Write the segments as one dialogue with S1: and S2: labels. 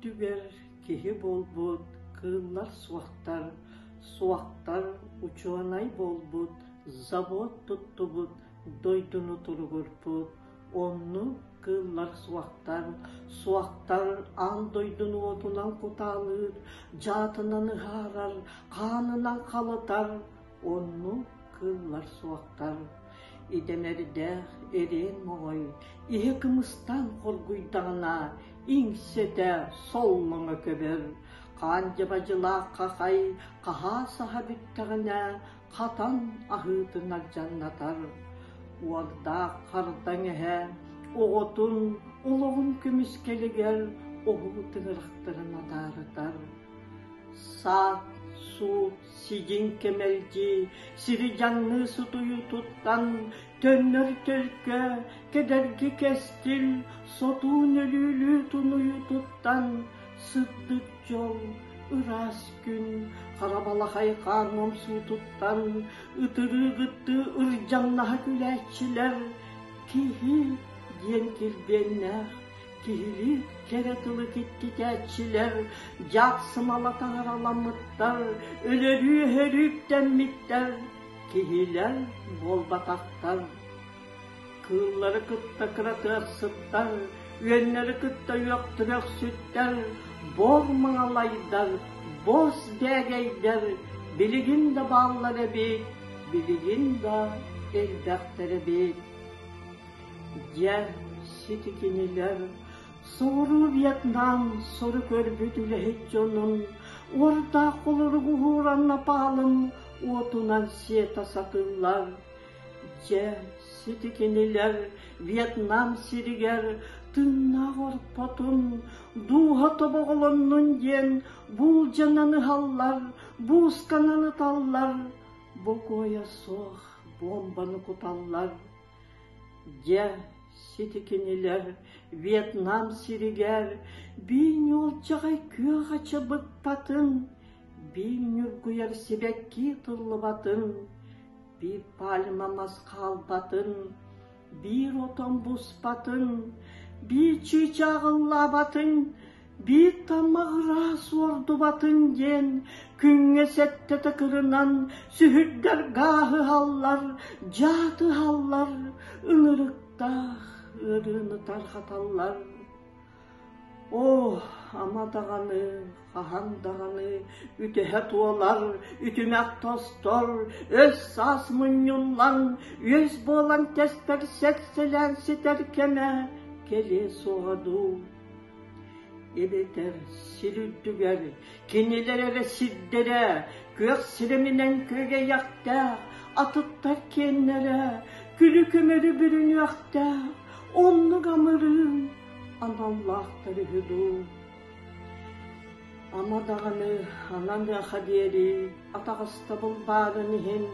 S1: үрдүгэр киһи буолбут кыыллар суохтар, суохтар учуонай буолбут, завод туттубут, дойдуну туругурпут, оннук кыыллар суохтар, суохтар аан дойдуну уотунан кутаалыыр, дьаатынан ыһаарар, хаанынан халытар, оннук кыыллар суохтар. Идэмэрдээх эриэн моҕой иһэ кымыстаан хоргуйдаҕына, иҥсэтэ соллоҥо көбөр, хаан дьабадьылаах хахай хаһаа саһа бүттэҕинэ, хатан аһыытын ардьаннатар. Уордаах хардаҥ эһэ оҕотун олоҕун көмүскэлигэр оһуу тыҥырахтарын адаарытар. Саат, суут, сидьиҥ кэмэлдьи сири дьаҥныы сутуйуутуттан төннөр төлкө, кэдэрги кэскил, сотуун өлүүлүү тунуйуутуттан сырдык дьол, ыраас күн, хара балахай хаан омсуутуттан ытырыыгыттыы ырдьаҥнаһа күлээччилэр киһи диэн килбиэннээх киһилии кэрэ тылы киттитээччилэр дьаат сымала таҥараламмыттар, өлөрүү-өһөрүү үктэммиттэр, киһилэр буолбатахтар. Кыыллары кытта кыратыахсыттар, үөннэри кытта үөхтүрөхсүттэр, бор маҥалайдар, бос дээгэйдэр билигин да бааллар эбит, билигин да элбэхтэр эбит. Дьэ, сити кинилэр соҕуруу Вьетнам сору көрбүт үлэһит дьонун уордаах холорук уһууран напаалын уотунан сиэтэ сатыыллар. Дьэ, сити кинилэр Вьетнам сиригэр тыыннаах орпотун, дууһа тобоҕолоннун диэн буулдьанан ыһаллар, буусканан ыталлар, бокуойа суох буомбаны куталлар. Дьэ, сити кинилэр Вьетнам сиригэр биир ньуолдьаҕай күөх ача быкпатын, биир ньургуйар сибэкки тыллыбатын, биир пальма мас хаалбатын, биир отон буспатын, биир чыычаах ыллаабатын, биир таммах ыраас уордубатын диэн күҥҥэ сэттэтэ кырынан сүһүрдэр гааһы ыһаллар, дьааты ыһаллар, ынырыктаах ыарыыны тарҕаталлар. Оо, ама даҕаны, хаһан даҕаны үтэһэ туолар, үтүмэх тостор, өс-саас мунньуллан, үөс буолан тэстэр сэксэлээн ситэр кэмэ кэлиэ суоҕа дуу. Эбэтэр сир үрдүгэр кинилэр эрэ сирдэрэ күөх сирэминэн күөгэйэхтээх, атыттар киэннэрэ күлү-көмөрү бүрүнүөхтээх, оннук амырыын аналлаахтар үһү дуу. Ама даҕаны ананыаха диэри атаҕастабыл баарын иһин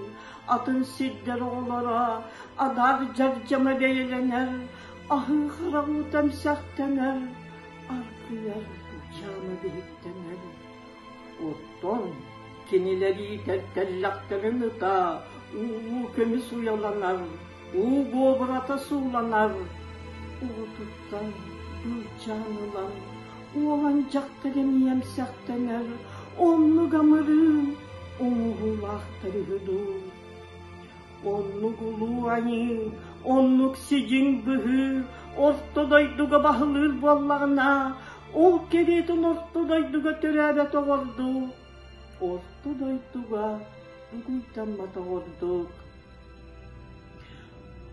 S1: атын сирдэр оҕолоро адаар дьардьама бэйэлэнэр, аһыы харах уута эмсэхтэнэр, аргыйар дьаама биһиктэнэр. Оттон кинилэр иитэр тэллэхтэрин ыта уу көмүс уйаланар, уу буобурата сууланар, уутуттан быычаан ылан, уолан дьахтар эмиэ эмсэхтэнэр, оннук амырыын оҥоһуулаахтар үһү дуу. Оннук улуу айыы, оннук сидьиҥ быһыы орто дойдуга баһылыыр буоллаҕына, ол кэриэтин орто дойдуга төрөөбөт оҕордук, орто дойдуга бугуйдаммат оҕордук.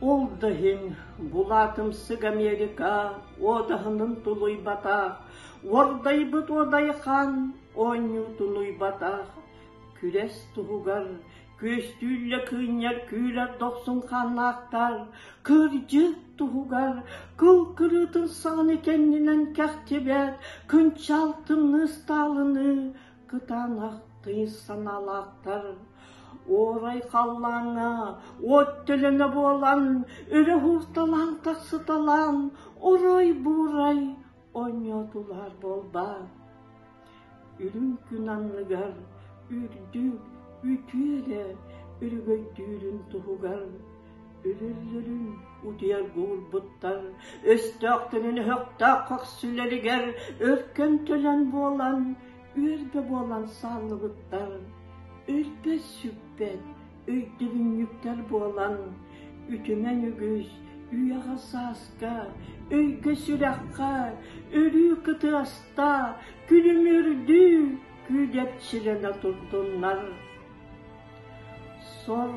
S1: Ол да иһин булаатымсык Америка уодаһынын тулуйбатах, уордайбыт уодайхан оонньуутун уйбатах, күрэс туһугар күөстүүллэ кыынньар күүлэр дохсун хааннаахтар, кырдьык туһугар кыл кырыытын саҕаны кэннинэн кэхтибэт, кынчаал тымныы ыстаалыныы кытаанах тыйыс санаалаахтар. Уорай халлааҥҥа уот төлөнө буолан, өрө уһуурталаан тахсыталаан, орой-буурай оонньоотулар буолбаат. Үрүҥ күн анныгар үрдүк, үтүө эрэ өрөгөйдүүрүн туһугар. Өлөллөрүн утуйарга уурбуттар, өстөөхтөрүн өһөхтөөх көхсүлэригэр өркөн төлөн буолан, үөрбэ буолан сааллыбыттар. Өлбөт-сүппэт өйдөбүнньүктэр буолан, үтүмэн үгүс үйэҕэ-сааска, өйгө-сүрэххэ өрүү кытыаста, күлүмүрдүү күүдэпчилэнэ турдуннар. Сор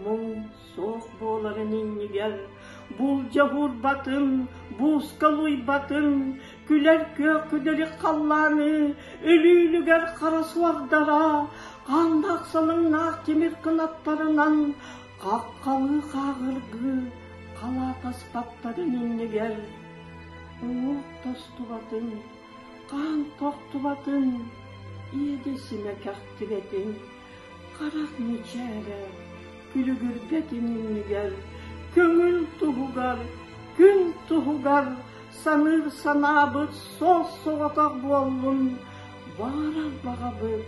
S1: муҥ суох буоларын иннигэр булдьа уурбатын, бууска луйбатын, күлэр күөх күдэри халлааны өлүүлүгэр хара суордара, хааннаах салыҥнаах тимир кынаттарынан хаххалыы хааҕыргыы халаатаспаттарын иннигэр уҥуох тостубатын, хаан тохтубатын, иэдэсимэ кэхтибэтин Харах мичээрэ күлүгүрбэтин иннигэр, көҥүл туһугар, күн туһугар саныыр санаабыт суос-соҕотох буоллун, баҕарар баҕабыт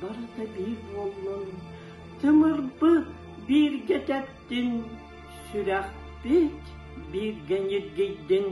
S1: барыта биир буоллун, тымырбыт бииргэ тэптин, сүрэхпит бииргэ ньиргийдин.